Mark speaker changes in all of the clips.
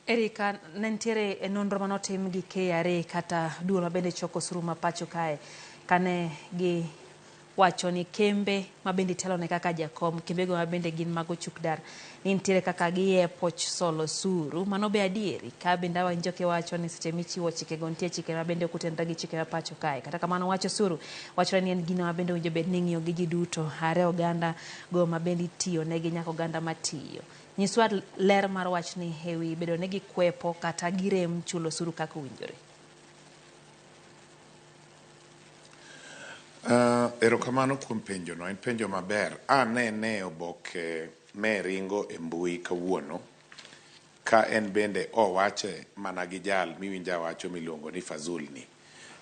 Speaker 1: Erika, ne nitiere e nonro manotim gi KRA kata duol mabende choko osuru ma pacho kae kane gi wacho ni kembe mabende itelone kaka jakom, kembego mabende gin mag ochuk dar, ni nitiere kaka giyepo solo osuru. Mano be adieri? Ka bende awinjo kiwacho ni seche michiwo chikego nitie chike mabende ok otenre gi chike ma pacho kae. Kata kamano wach osuru wachore ni en gino mabende owinjo bed ni ing'iyo gi ji duto, are oganda go mabende itiyo negi nyaka oganda matiyo. Nyiswa ler mar wachni e wi bedo ni gikwepo kata girem chulo osuru kaka owinjore.
Speaker 2: Erokamano kuom penjono, en penjo maber. Anene e oboke me ringo e mbui kawuono ka en bende owache mana gi jal miwinjo awacho miluongo ni Fazul ni,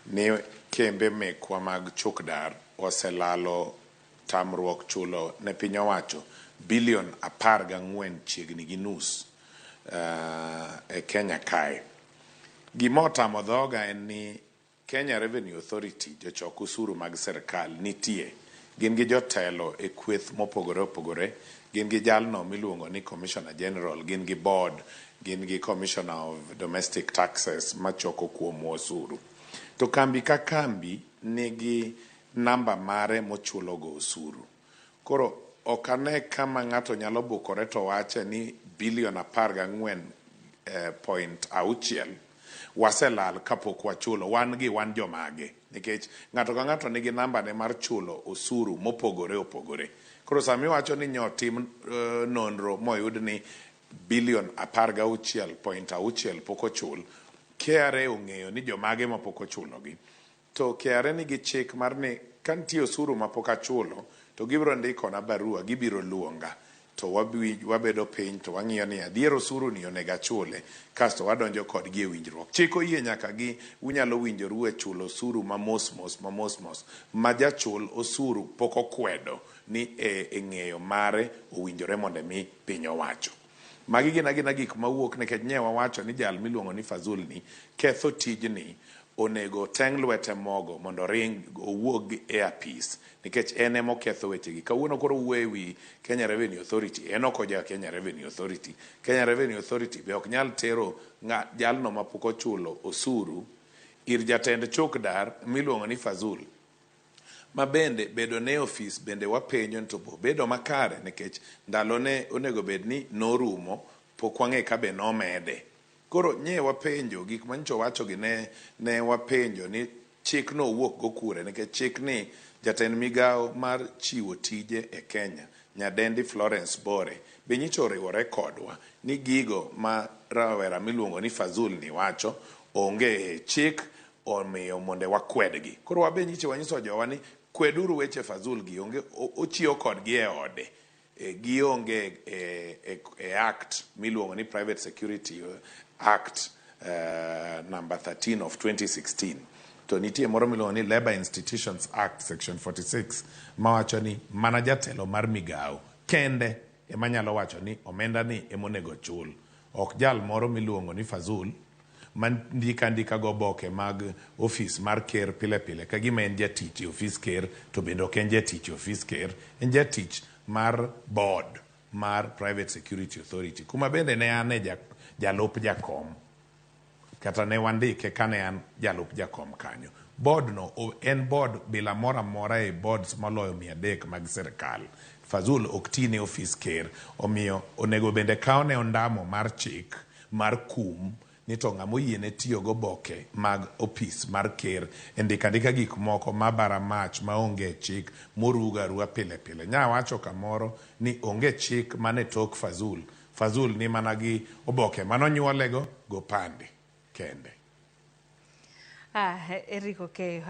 Speaker 2: ni kembe mekwa mag chuk dar oselalo tamruok chulo ne piny owacho bilion 14 chiegni gi nus e Kenya kae. Gima otamo dhoga en ni Kenya Revenue Authority, jochok usuru mag serkal, nitie. Gin gi jotelo e kweth mopogore opogore. Gin gi jalno miluongo ni Commissioner General, gin gi board, gin gi Commissioner of Domestic Taxes machoko kuomwa osuru. To kambi ka kambi nigi namba mare mochulogo osuru. Koro ok ane kama ng'ato nyalo bukore to wache ni bilion 14.6 waselal kapok wachulo. Wan gi wan jomage? Nikech ng'ato ka ng'ato nigi nambane mar chulo osuru mopogore opogore. Koro sama iwacho ni nyotim nonro moyud ni bilion 16.6 pok ochul, KRA ong'eyo ni jomage mapok ochulogi. To KRA nigi chik mar ni ka nitie osuru ma pok achulo to gibiro ndikona barua, gibiro luonga to wabedo piny to wang'iyo ni adier osuru ni onego achule, kasto wadonjo kodgi e winjruok. Chik oyie nyaka gi unyalo winjoru e chulo osuru ma mos mos ma mos mos ma jachul osuru pok okwedo ni e ng'eyo mare owinjore mondo mi piny owacho. Magi gin agina gik mawuok nikech nye wawacho ni jal miluongo ni Fazul ni ketho tijni, onego oteng' lwete mogo mondo oring owuog e apis nikech en ema oketho wechegi. Kawuono koro wuoyo e wi Kenya Revenue Authority, en ok oja Kenya Revenue Authority. Kenya Revenue Authority be ok nyal tero jalno mapok ochulo osuru ir jatend chok dar miluongo ni Fazul, ma bende bedo ne ofis bende wapenjo ni to bo bedo makare nikech ndalone onego bed ni norumo, pok wang'e ka be nomede. Koro nye wapenjo gik manyicho wacho gi ne wapenjo ni chik no owuok go kure, nikech chik ni jatend migawo mar chiwo tije e Kenya nyadendi Florence Bore be nyicho oriwore kodwa ni gigo ma rawera miluongo ni Fazul ni wacho onge e chik, omiyo mondo wakwedgi. Koro wabe nyicho wanyiso jowa ni kweduru weche Fazul gi, onge ochiwo kodgi e ode. Gionge e act miluongo ni Private Security Act number 13 of 2016. To nitie moro miluongo ni Labor Institutions Act section 46 mawacho ni mana jatelo mar migawo kende ema nyalo wacho ni omenda ni ema onego chul. Ok jal moro miluongo ni Fazul ma ndika andika go oboke mag ofis mar ker pile pile ka gima en jatich e ofis ker, to bende ok en jatich e ofis ker, en jatich mar board mar Private Security Authority, kuma bende ne an e jalup jakom, kata ne wandike kane an jalup jakom kanyo. Board no en board bila moro amora e boards moloyo 300 mag sirkal. Fazul ok ti ne ofis ker, omiyo onego bende kawne ondamo mar chik mar kum ni to ng'ama oyiene tiyo goboke mag opis mar ker e ndiko andika gik moko ma bara mach maonge chik morugo arua pile pile. Nya wacho kamoro ni onge chik mane tok Fazul. Fazul ni mana gi oboke manonyuolego gopande kende.
Speaker 1: Eric Okeyo.